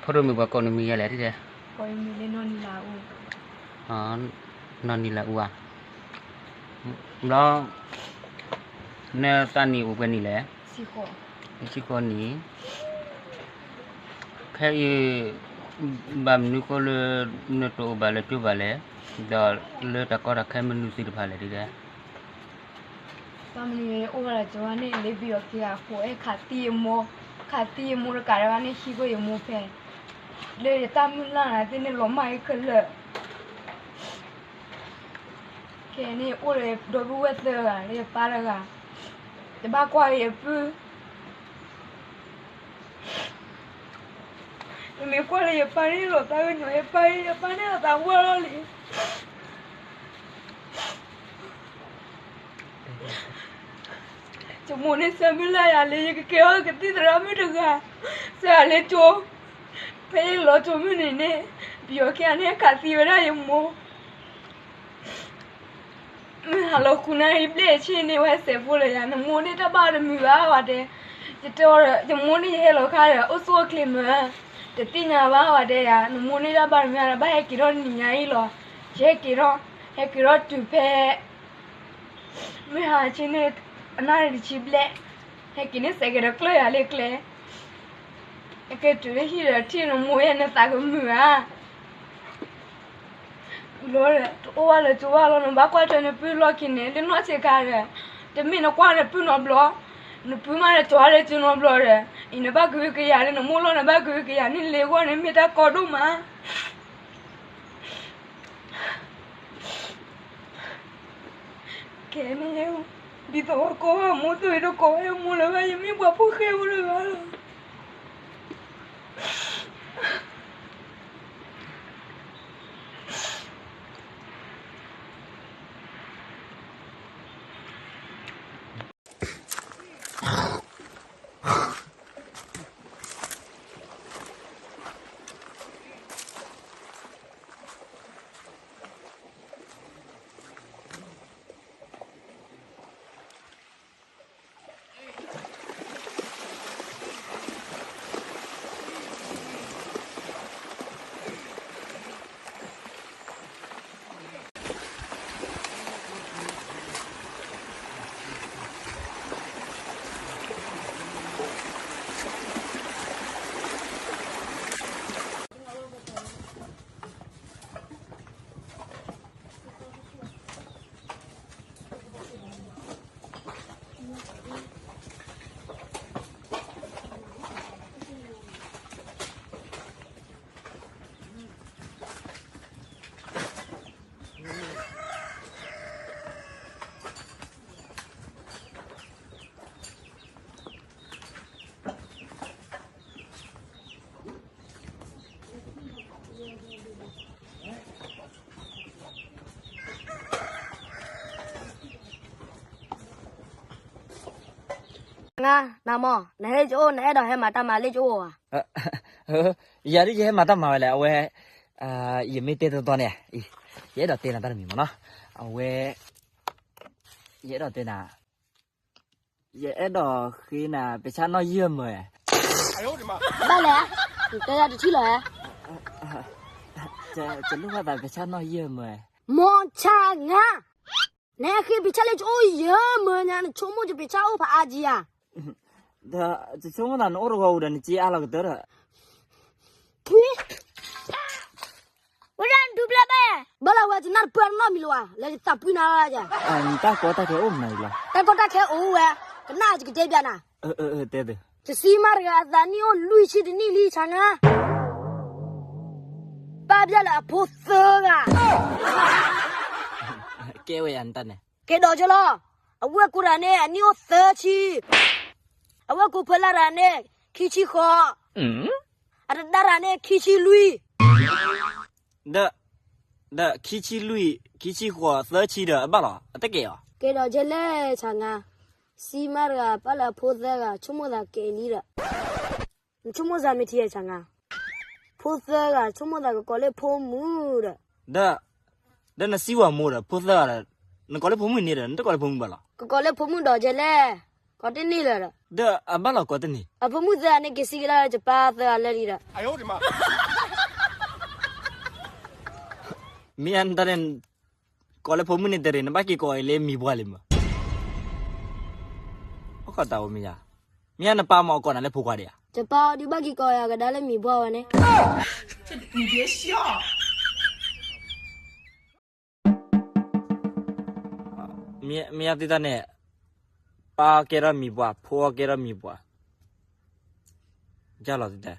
ဖိဒိၣ်မုၣ်ပှၤကိးနမံၤယဲလဲၣ်တဲ, နီၢ်နံၤလၤအူဧါ, ဘျီ နသးနံၣ်အိၣ်ပှဲၤနံၣ်လဲၣ်, တဆံဃိးနံၣ်, ခဲအံၤ ဘၣ်မနုၤဃိလၢ နတအိၣ်ဘၣ်လၢကၠိဘၣ်လဲၣ်, ဒီးလၢတၢ်ကီတၢ်ခဲမနုၤသ့ၣ်တဖၣ်လဲၣ်တဲ, ဘၣ်မနုၤအိၣ်ဝဲဒၣ်ကၠိဝဲန့ၣ် လၢဘံၣ်အီၤခံဂၤအဃိ အဲၣ်ခးသံယမိၢ်, ခးသံယမိၢ်တကးဒံးဘၣ်န့ၣ် ဟံးကွံာ်ယမိၢ်ဖဲ လၢယတၢ်မုၢ်လၢ်နၤသ့ၣ်န့ၣ် လီၤမၢ်အံၤခဲလၢာ်, ခဲအံၤန့ၣ် အိၣ်ဒီးဒီပုၢ်ဝဲၢ်သၢဂၤ လၢယပၢ်တဂၤ, ယဘၣ်ကွၢ်က့ၤယပုၢ် ယမ့ၢ်ကွၢ်လၢယပၢ်န့ၣ်လီၤသးကညီၤ ယပၢ် ယပၢ်န့ၣ်လီၤသးဝါလီၤလံ. ယမိၢ်န့ၣ်ဆၢမုၢ်လၢ်ယၤလၢ ယကကဲထီၣ်ကသံၣ်သရၣ်မုၣ်တဂၤ, စၢၤယၤလၢကၠိ, ဖဲယလီၤကၠိမုၢ်နံၤန့ၣ်, ဘံၣ်အီၤခံဂၤန့ၣ် ခးသံဝဲဒၣ်ယမိၢ် မ့ၢ်ဟါလီၤဃုနၣ်ရံၣ်ဘျဲၣ်ဆ့န့ၣ် ဝဲစဲးဖိလၢယၤ နမိၢ်န့ၣ်တၢ်ဘၣ်တမုာ်ဘၣ်ဝဲတဲ, ယတဲအီၤဒီး ယမိၢ်န့ၣ်ယဟဲလီၤခါဒီး အိၣ်ဆူၣ်အိၣ်ချ့မး, တသ့ၣ်ညါဘၣ်ဝဲတဲယၤ နမိၢ်န့ၣ်တၢ်ဘၣ်တမုာ်ဒီး ဘၣ်ဟဲက့ၤထီၣ်တနံၤညါအံၤလီၤ. ယဟဲက့ၤထီၣ်, ဟဲက့ၤထီၣ်တုၤဖဲ မ့ၢ်ဟါဆ့န့ၣ် အနၣ်ရံၣ်တဆံဘျဲၣ်, ဟဲက့ၤန့ၣ်စဲးကဲၤဒီးကျၢၢ်ယၤလၢကျဲ အကဲတုၤလၢဟံၣ်ဒီးထံၣ်နမိၢ်ယဲ နသးကမုာ်ဧါ. လီၤဒီး တအိၣ်ဘၣ်လၢကၠိဘၣ်လီၤ နဘၣ်ကွၢ်ထွဲနပုၢ်လီၢ်ခံန့ၣ် လၢနီၢ်ဆံးခါဒီး တမ့ၢ်နကွၢ်နပုၢ်နီတဘျီ, နပုၢ်မးဒီးကၠီလၢကၠိနီတဘျီဒီး အံၤနဘၣ်ကဟုကယာ်လၢနမိၢ်လီၢ် နဘၣ်ကဟုကယာ်န့ၣ်လ့အဂီၢ်န့ၣ် မ့ၢ်တၢ်ကီဒိၣ်မး ခဲန့ၣ် ဒ်သိးဝဲကိးဝဲမိၢ်သိးအံၤ တကိးဝဲမိၢ်လၢၤဘၣ် ယမ့ၢ်ပှၤဖိဃဲဖိတဂၤလီၤ. နမီၢ် နဟဲလၢကၠိအိၣ် နအဲၣ်ဒိးဟဲမၤတၢ်မၤလၢကၠိအိၣ်ဧါ. ယၤဒ်ယဟဲမၤတၢ်မၤဝဲလဲၣ် အဝဲ ယမ့ၢ်တဲတီတီန့ၣ် ယအဲၣ်ဒိးတဲနၤတၢ်တမံၤမီၢ်နီၤ အဝဲ ယအဲၣ်ဒိးတဲနၤ ယအဲၣ်ဒိးဃ့နၤ ပဲာ်ဆၣ်နီၣ်ယဲၢ်မၢ. ဘၣ်လဲၣ်, နတဲယၤတထံၣ်လီၤဧါ. ကလိၣ်ဘၣ်သးပဲာ်ဆၣ်နီၣ်ယဲၢ်မၢ. မီၢ်ဆါငါ, နဟဲဃ့ပဲာ်ဆၣ်လၢကၠိအိၣ်ယဲၢ်မၢညါ နဆိကမိၣ်ယပဲာ်ဆၣ်အိၣ်ဖးအါကံဧါ. ဒီးယဆိကမိၣ်သးနအိၣ်တဂီၤဝံၤဒီးနစ့အါလီၤကတၢၢ်ဒီး ဝဲဒၣ်နဒူပျဲၢ်ဘၣ်, ဘၣ်လီၤဝဲ ယနၢ်တပၢၢ်နီတမံၤလၢၤဝဲ လၢယသးပှံၢ်နၤလီၤ. နတၢ်ကီတၢ်ခဲအိၣ်မနုၤလီၤ. တၢ်ကီတၢ်ခဲအိၣ်ဝဲ, ကနၣ်ယကတဲပျးနၤ. တဲ, ယစံးမါတဂၤအသးနံၣ်အိၣ်လွံၢ်ဆံတနံၣ်လံဆါနၤ, ပၢ်ပျဲၢ်လၢအဖိသၢဂၤ. ကဲဝဲယၤနတၢ်န့ၣ်. ကဲဒီးကလီၤ, အဝဲၢ်ကိတဂၤန့ၣ် အနံၣ်အိၣ်သၢဆံ, အဝဲၢ်ကိဖဲလၢတဂၤန့ၣ် ခံဆံဃိး, အတဒါတဂၤန့ၣ်ခံဆံလွံၢ်. ဒီး, ဒီးခံဆံလွံၢ်, ခံဆံဃိး, သၢဆံဒီး အဘၣ်လီၤ, အတကဲအီၤ. ကဲဒီးကလဲၣ်ဆၣ်ငါ, စံးမါတဂၤ ပၢ်လၢအဖိသၢဂၤ ဆိကမိၣ်သးကဲလံဒီး နဆိကမိၣ်သးမ့ၢ်ထံဆၣ်ငါ, ဖိသၢဂၤ ဆိကမိၣ်သးကကိးလၢဖိမုၣ်ဒီး. ဒီး, ဒီးနစံးဝဲမိၢ်ဒီး ဖိသၢဂၤဒီး, နကိးလၢဖိမုၣ်န့ၣ်ဒီး နတကိးလၢဖိမုၣ်ဘၣ်လီၤ. ကကိးလၢဖိမုၣ်ဒီးကလဲၣ်, ကိးတန့ၢ်လၢၤဒီး. ဒီးအဘၣ်လီၤကိးတန့ၢ်. အဖိမုၣ်သၢဂၤန့ၣ် က့ၤစံးကဒါလၢယပၢ်သၢဂၤလၢာ်လံဒီး. မ့ၢ်နတၢ်န့ၣ်, ကိးလၢဖိမုၣ်န့ၣ်တရံး နဘၣ်က့ၤကိးအီၤလၢမံၤပှၢ်လံမး. အိၣ်ခိးတၢ်အိၣ်မ့ၢ်ယါ, မ့ၢ်နပၢ်မ့ၢ်အကိးနၤလၢဖိခွါဒံးဧါ. ယပၢ်အီၤဒုးဘၣ်က့ၤကိးယၤကဒါလၢမံၤပှၢ်ဝဲန့ၣ်. မ့ၢ်ယါသုတၢ်န့ၣ်, ပၢ်အီၤကဲထီၣ်မံၤပှၢ် ဖိအီၤကဲထီၣ်မံၤပှၢ်, ယလီၤသုတၢ်.